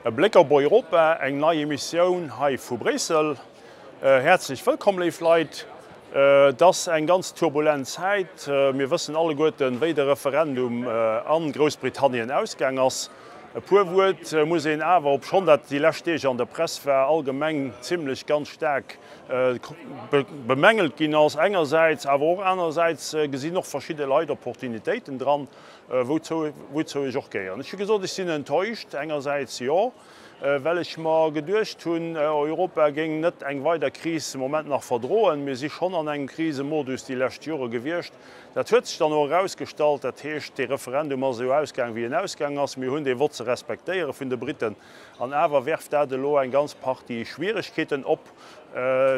E Bléck op Europa, eng nei Emissioun hei vu Bréissel. Häerzlech wëllkomm, léif Leit. Et ass eng ganz turbulent Zäit. Mir wëssen alleguerten, wéi de Referendum a Groussbritannien ausgaang ass. E puer Wuert muss een awer, obschonn dat déi lescht Deeg an der Press war, allgemeng zimlech ganz staark bemängelt ginn ass engersäits, awer och anerersäits gesinn och verschidde Leit Opportunitéiten dran, wouzou ech och gehéieren. Ech hu gesot, ech sinn enttäuscht, engersäits jo, well ech mer geduecht hunn, Europa géing net eng weider Kris de Moment nach verdroen. Mir si schonn an engem Krisemodus déi lescht Jore gewiescht. Dat huet sech dann och erausgestallt. Dat heescht, dee Referendum ass esou ausgaang, wéi en ausgaang ass. Mir hunn dee Vott ze respektéiere vun de Briten. An awer werft dat elo eng ganz Partie Schwieregkeeten op,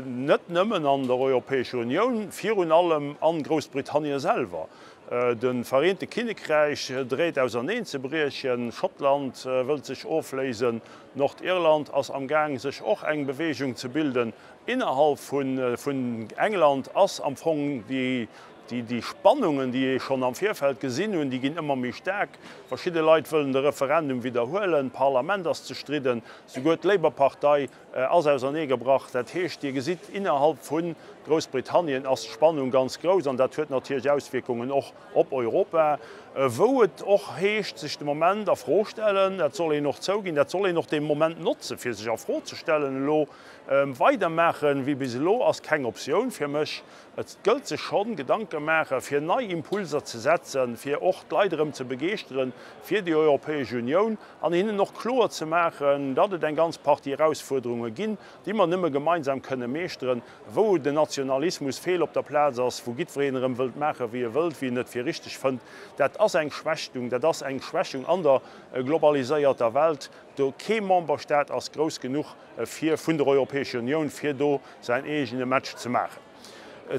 net nëmmen an der Europäescher Unioun, virun allem a Groussbritannien selwer. De Vereente Kinnekräich dréit auserneenzebriechen, Schottland wëllt sech ofléisen, Nordirland ass am Gaang sech och eng Beweegung ze bilden. Innerhalb vun England ass am Fong déi Déi Spannungen, déi ee schonn am Virfeld gesinn hunn, déi ginn ëmmer méi staark. Verschidde Leit wëllen de Referendum widderhuelen, d'Parlament ass zerstridden, souguer d'Labour-Partei ass auserneegebrach. Dat heescht, Dir gesitt, innerhalb vu Groussbritannien ass d'Spannung ganz grouss an dat huet natierlech Auswierkungen och op Europa, wou et och heescht, sech de Moment a Fro stellen, dat soll een och zouginn, dat soll een och dee Moment notzen, fir sech a Fro ze stellen. Elo weidermaachen wéi bis elo ass keng Optioun fir mech. Et gëllt sech schonn Gedanke maachen, fir nei Impulser ze setzen, fir och d'Leit erëm ze begeeschteren fir déi Europäesch Unioun an hinnen och kloer ze maachen, datt et eng ganz Partie Erausfuerderunge ginn, déi mer nëmme gemeinsam kënne meeschteren, wou den Nationalismus fehl op der Plaz ass, wou jiddwereen erëm wëllt maachen, wéi e wëllt, wéi en et fir richteg fënnt. Dat ass eng Schwächtung, dat ass eng Schwächung an der globaliséierter Welt. Do kee Memberstaat ass grouss genuch, fir vun der Europäescher Unioun, fir do säin eegene Match ze maachen.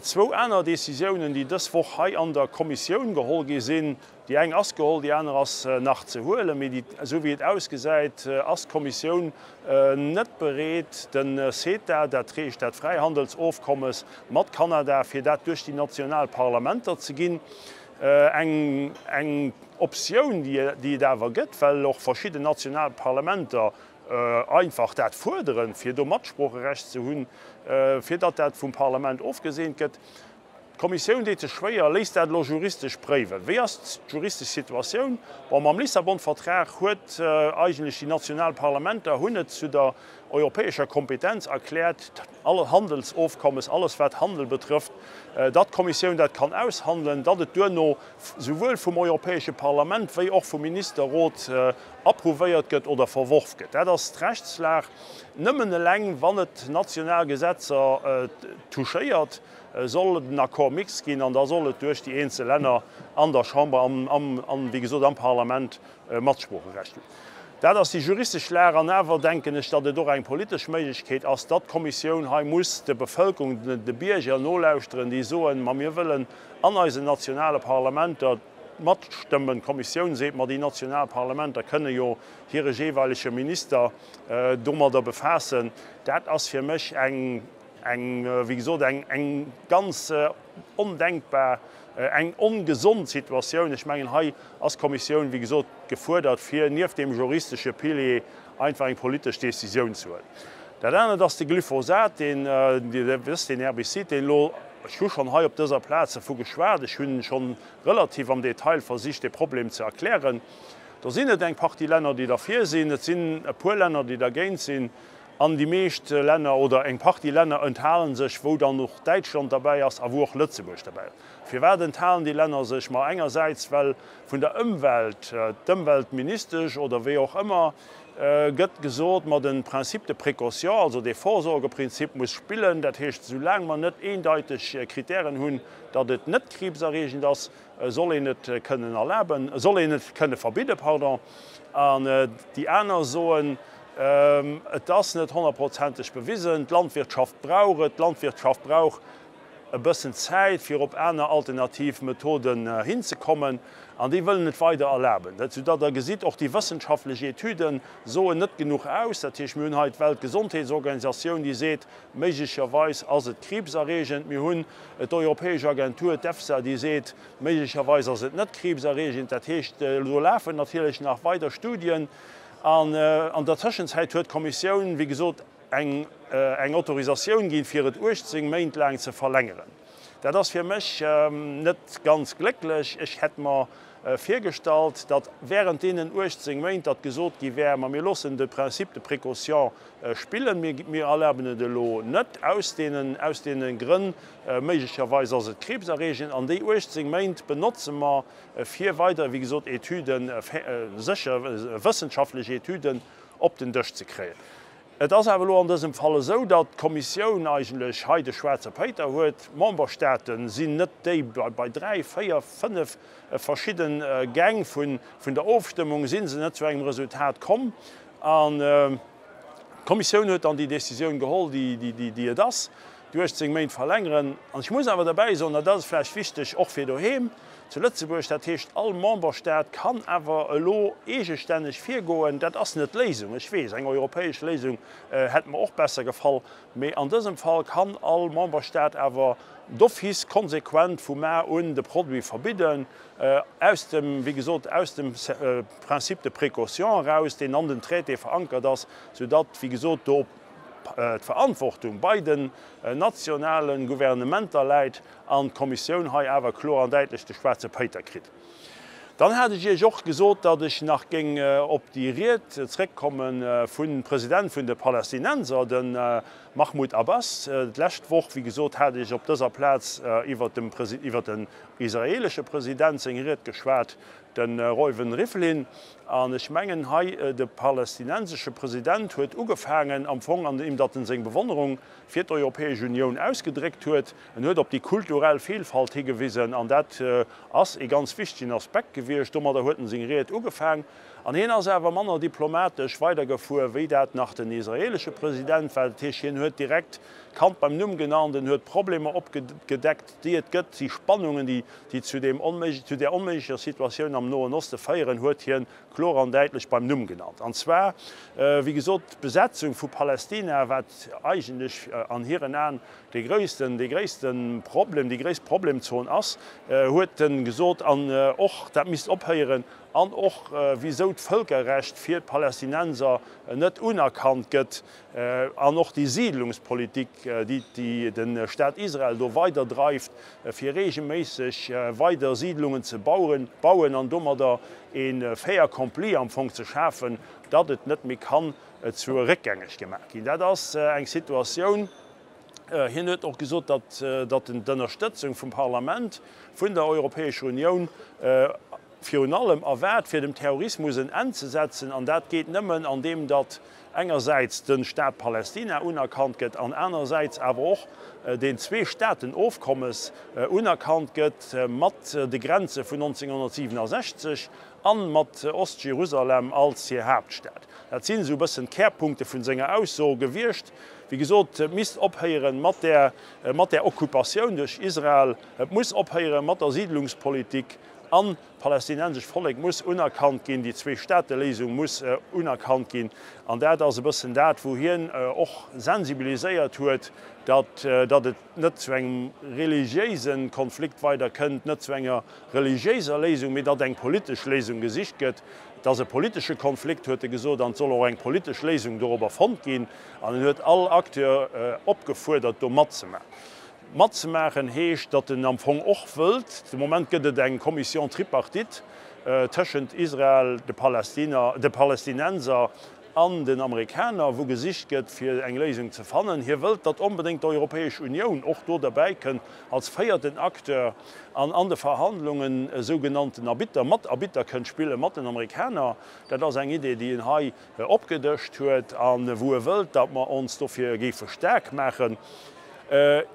Zwou aner Décisiounen, déi dës Woch hei an der Kommissioun geholl gi sinn, déi eng ass geholl, déi aner ass nach ze huelen, mee déi, esou wéi et ausgesäit, ass d'Kommissioun net bereet, de CETA, dat heescht dat Fräihandelsofkommes mat Kanada, fir dat duerch déi national Parlamenter ze ginn. Eng Optioun, déi et awer gëtt, well och verschidden national Parlamenter einfach dat fuerderen, fir do Matsproocherecht ze hunn, fir datt dat vum Parlament ofgeseent gëtt. D'Kommissioun deet sech schwéier, léisst dat elo juristesch préiwen. Wéi ass d'juristesch Situatioun? Bon, mam Lissabon-Vertrag huet eigentlech déi national Parlamenter hunn et zu der europäescher Kompetenz erkläert, all Handelsofkommes, alles wat Handel betrëfft, datt d'Kommissioun dat kann aushandelen, datt et duerno souwuel vum Europäesche Parlament wéi och vum Ministerrot approuvéiert gëtt oder verworf gëtt. Dat ass d'Rechtslag. Nëmmen eleng wann et national Gesetzer touchéiert, soll et en Accord mixte ginn an da soll et duerch déi eenzel Länner an der Chamber an, wéi gesot, am Parlament Matsproocherecht hunn. Dat ass déi juristesch Lag. An awer denken ech, datt et och eng politesch Méiglechkeet ass, datt d'Kommissioun hei muss der Bevëlkerung, de Bierger nolauschteren, déi soen, ma mir wëllen an eisen nationale Parlamenter matstëmmen. D'Kommissioun seet, ma déi national Parlamenter kënne jo hire jeeweilege Minister domadder befaassen. Dat ass fir mech eng, eng, wéi gesot, eng, eng ganz ondenkbar, eng ongesond Situatioun. Ech mengen, hei ass d'Kommissioun, wéi gesot, gefuerdert, fir nieft deem juristesche Pilier einfach eng politesch Décisioun ze huelen. Dat anert ass de Glyphosat, deen, Dir wësst, deen Herbicide, deen elo, ech hu schonn hei op dëser Plaz dervu geschwat, ech hu schonn relativ am Detail versicht, dee Problem ze erklären. Do sinn et eng Partie Länner, déi derfir sinn, et sinn e puer Länner, déi dergéint sinn, an déi meescht Länner oder eng Partie Länner enthale sech, wou dann och Däitschland derbäi ass a wou och Lëtzebuerg derbäi ass. Firwat enthalen déi Länner sech? Ma engersäits, well vun der Ëmwelt, d'Ëmweltministesch oder wéi och ëmmer, gëtt gesot, ma de Principe de précaution, also dee Vorsorgeprinzip muss spillen. Dat heescht, soulaang mer net eendeiteg Kritären hunn, datt et net kriibserreegend ass, soll een et kënnen erlaben, soll een et kënne verbidden, pardon. An déi aner soen, et ass net honnertprozenteg bewisen, d'Landwirtschaft brauch et, d'Landwirtschaft brauch e bëssen Zäit, fir op aner alternativ Methoden hinzekommen, an déi wëllen et weider erlaben. Dat, soudatt Der gesitt, och déi wëssenschaftlech Etüde soen net genuch aus. Dat heescht, mir hunn hei d'Weltgesondheetsorganisatioun, déi seet, méiglecherweis ass et kriibserreegend. Mir hunn d'europäesch Agentur, d'EFSA, déi seet, méiglecherweis ass et net kriibserreegend. Dat heescht, do lafen natierlech nach weider Studien. An an der Tëschenzäit huet d'Kommissioun, wéi gesot, eng eng Autorisatioun ginn, fir et 18 Méint laang ze verlängeren. Dat ass fir mech net ganz glécklech. Ech hätt mer virgestallt, datt während deenen 18 Méint datt gesot gi wär, ma mir loossen de Principe de précaution spillen, mir erlaben et elo net aus deenen aus deene Grënn, méiglecherweis ass et krebserreegend, an déi 18 Méint benotze mer, fir weider, wéi gesot, Etüden, sécher wëssenschaftlech Etüden op den Dësch ze kréien. Et ass awer elo an dësem Fall esou, datt d'Kommissioun eigentlech hei de schwaarze Péiter huet. D'Memberstaate sinn net déi, bei dräi, véier, fënnef verschidde Gäng vun der Ofstëmmung si se net zu engem Resultat komm. An d'Kommissioun huet dann déi Décisioun geholl, déi et ass, déi 18 Méint verlängeren. An ech muss awer derbäi soen, an dat ass vläicht wichteg och fir doheem zu Lëtzebuerg, dat heescht, all Memberstaat kann awer elo eegestänneg virgoen. Dat ass net d'Léisung, ech weess, eng europäesch Léisung hätt mer och besser gefall, mee an dësem Fall kann all Memberstaat awer d'office konsequent vu mar un de Produit verbidden, aus dem, wéi gesot, aus dem Principe de précaution eraus, deen an den Traité verankert ass, soudatt, wéi gesot, do d'Verantwortung bei den nationale Gouvernementer läit an d'Kommissioun hei awer kloer an däitlech de schwaarze Péiter kritt. Dann hat ech Iech och gesot, datt ech nach géing op déi Ried zréckkomme vun President vun de Palästinenser, de Mahmoud Abbas. D'lescht Woch, wéi gesot, hat ech op dëser Plaz iwwert den israelesche President seng Ried geschwat. De Reuven Rivlin, an ech mengen hei de palästinensesche President, huet ugefaangen am Fong andeem datt en seng Bewonnerung fir d'Europäesch Unioun ausgedréckt huet. En huet op déi kulturell Vielfalt higewisen an dat ass ee ganz wichtegen Aspekt gewiescht. Domadder huet en seng Ried ugefaang. An hien ass awer manner diplomatesch weidergefuer wéi dat nach den israelesche President war. Dat heescht, hien huet direkt d'Kand beim Numm genannt, en huet d'Problemer opgedeckt, déi et gëtt, déi Spannungen, déi déi zu deem zu där onméiglecher Situatioun am Noen Oste féieren, huet hien kloer an däitlech beim Numm genannt. An zwar, wéi gesot, d'Besetzung vu Palästina, wat eigentlech an hiren Aen dee gréissten, dee gréisste Problem, déi gréisst Problemzon ass, huet en gesot, an och dat misst ophéieren, an och wisou d'Vëlkerrecht fir d'Palästinenser net unerkannt gëtt, An och déi Siidlungspolitik, déi de Staat Israel do weider dreift, fir reegelméisseg weider Siidlungen ze bauen an domadder e Fait accompli am Fong ze schafen, datt et net méi kann zu réckgängeg gemaach ginn. Dat ass eng Situatioun. Hien huet och gesot, datt en d'Ënnerstëtzung vum Parlament, vun der Europäescher Unioun, virun allem erwaart, fir dem Terrorismus en Enn ze setzen, an dat geet nëmmen andeem datt engersäits de Staat Palästina unerkannt gëtt an anerersäits awer och deen Zwee-Staaten-Ofkommes unerkannt gëtt mat de Grenze vun 1967 a mat Ost-Jerusalem als hir Haaptstad. Dat sinn esou e bëssen d'Kärpunkte vun senger Ausso gewiescht. Wéi gesot, et misst ophéieren mat där mat där Occupatioun duerch Israel, et muss ophéiere mat der Siidlungspolitik An d'palästinensescht Vollek muss unerkannt ginn, déi Zwee-Staate-Léisung muss unerkannt ginn. An dat ass e bëssen dat, wou hien och sensibiliséiert huet, datt datt et net zu engem religiéise Konflikt weider kënnt, net zu enger religiéiser Léisung, mee datt eng politesch Léisung gesicht gëtt. Et ass e politesche Konflikt, huet e gesot, an et soll och eng politesch Léisung dorobber fonnt ginn. An en huet all Acteur opgefuerdert, do matzemaachen. Matzemaachen heescht, datt en am Fong och wëllt, de Moment gëtt et eng Commission tripartite tëschent Israel, de Palästina, de Palästinenser an den Amerikaner, wou gesicht gëtt, fir eng Léisung ze fannen. Hie wëllt, datt onbedéngt d'Europäesch Unioun och do derbäi kënnt als véierten Acteur an an de Verhandlungen e sougenannten Arbitter, Mat-Arbitter kënnt spille mat den Amerikaner. Dat ass eng Idee, déi en hei opgedëscht huet a wou e wëllt, datt mer ons dofir géife staark maachen.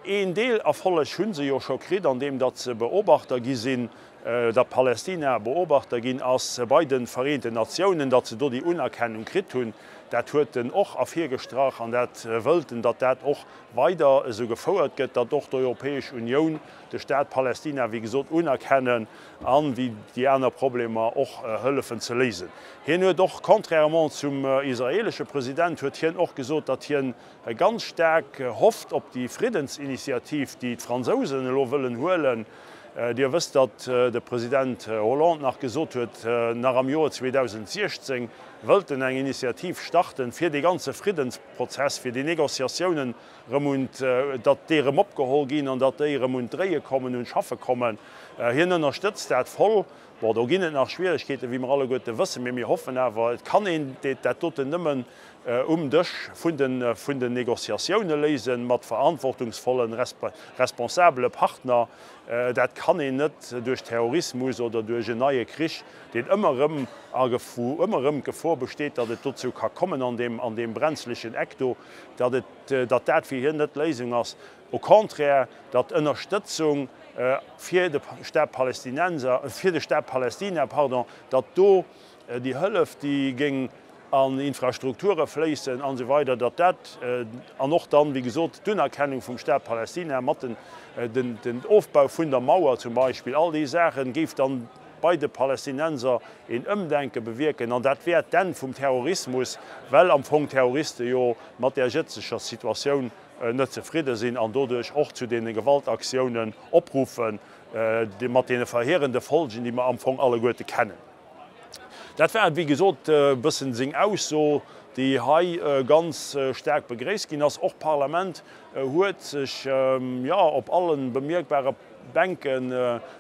Een Deelerfolleg hu se jo scho kritt, andeem datt se Beobachter gi sinn, datt Palästina Beobachter ginn ass bei de Vereenten Natiounen, datt se do déi Unerkennung kritt hunn. Dat huet en och ervirgestrach an dat wëllt en, datt dat och weider esou gefouert gëtt, datt och d'Europäesch Unioun de Staat Palästina, wéi gesot, unerkennen an, wéi déi aner Problemer och hëllefen ze léisen. Hien huet och, contrairement zum israelesche President, huet hien och gesot, datt hien ganz staark hofft op déi Friddensinitiativ, déi d'Fransousen elo wëllen huelen. Dir wësst, datt de President Hollande nach gesot huet, nach am Joer 2016 wëllt en eng Initiativ starten, fir dee ganze Friddensprozess, fir déi Négociatiounen erëm un, datt déi erëm opgeholl ginn an datt déi erëm un d'Dréie kommen, un d'Schaffe kommen. Hien ënnerstëtzt dat voll. Bon, do ginn et nach Schwieregkeeten, wéi mer alleguerte wëssen, mee mir hoffen awer, et kann een dat doten nëmmen um Dësch vun den Négociatioune léisen, mat verantwortungsvollen, responsabele Partner. Dat kann een net duerch Terrorismus oder duerch en neie Krich, deen ëmmer erëm a wou ëmmer erëm d'Gefor besteet, datt et dozou ka kommen an deem an deem brenzlechen Eck do, datt et, datt dat fir hien net d'Léisung ass. Au contraire, datt Ënnerstëtzung fir de Staat Palästinenser, fir de Staat Palästina, pardon, datt do déi Hëllef, déi géing an Infrastrukture fléissen an esou weider, datt dat, an och dann, wéi gesot, d'Unerkennung vum Staat Palästina mat den, den Ofbau vun der Mauer zum Beispill, all déi Saachen géif dann bei de Palästinenser een Ëmdenke bewierken an dat wär d'Enn vum Terrorismus, well am Fong d'Terroriste jo mat där jëtzeger Situatioun net zefridde sinn an doduerch och zu deene Gewaltaktiounen opruffen, mat deene verheerende Folgen, déi mer am Fong alleguerte kennen. Dat war, wéi gesot, e bëssen seng Ausso, déi hei ganz staark begréisst ginn ass. Och d'Parlament huet sech, jo, op alle bemierkbare Bänke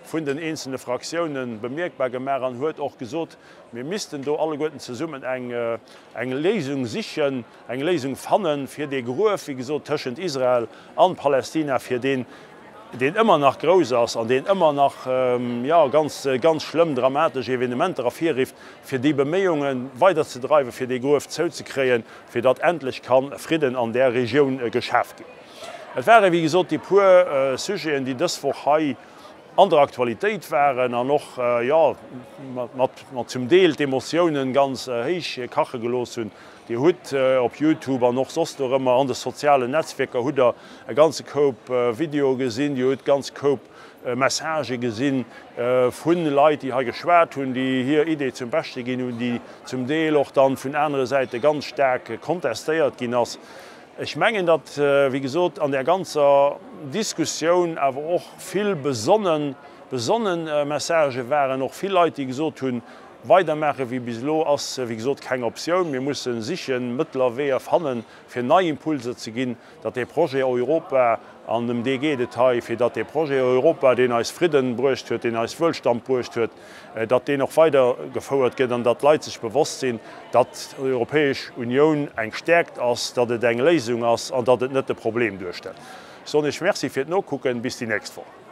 vun den eenzelne Fraktiounen bemierkbar gemaach an huet och gesot, mir missten do alleguerten zesummen eng Léisung sichen, eng Léisung fannen, fir dee Gruef, wéi gesot, tëschent Israel an Palästina, fir deen, deen ëmmer nach grouss ass an deen ëmmer nach, jo, ganz, ganz schlëmm, dramatesch Evenementer ervirrifft, fir déi Beméiunge weiderzedreiwen, fir dee Gruef zouzekréien, fir datt endlech ka Fridden an där Regioun geschaf ginn. Et ware, wéi gesot, déi puer Sujeten, déi dës Woch hei an der Aktualitéit waren an och, jo, mat zum Deel d'Emotiounen ganz héich kache gelooss hunn. Dir hutt op Youtube an och soss dorëmmer an de sozialen Netzwierker hutt der e ganze Koup Videoe gesinn, Dir hutt ganz Koup Messagë gesinn vu Leit, déi hei geschwat hunn, déi hir Idee zum Beschte ginn hunn, déi zum Deel och dann vun anere Säite ganz staark kontestéiert ginn ass. Ech mengen, datt, wéi gesot, an där ganzer Diskussioun awer och vill besonnen, besonnen Messagë waren, och vill Leit, déi gesot hunn, Weidermaache wéi bis elo ass, wéi gesot, keng Optioun. Mir musse sichen, Mëttel a Weeër fannen, fir nei Impulser ze ginn, datt dee Projet Europa, an ëm dee geet et hei, fir datt dee Projet Europa, deen eis Fridden bruecht huet, deen eis Wuelstand bruecht huet, datt deen och weidergefouert gëtt an datt d'Leit sech bewosst sinn, datt d'Europäesch Unioun eng Stäerkt ass, datt et eng Léisung ass an datt et net de Problem duerstellt. Ech soen Iech Merci fir d'Nokucken. Bis déi nächst Woch.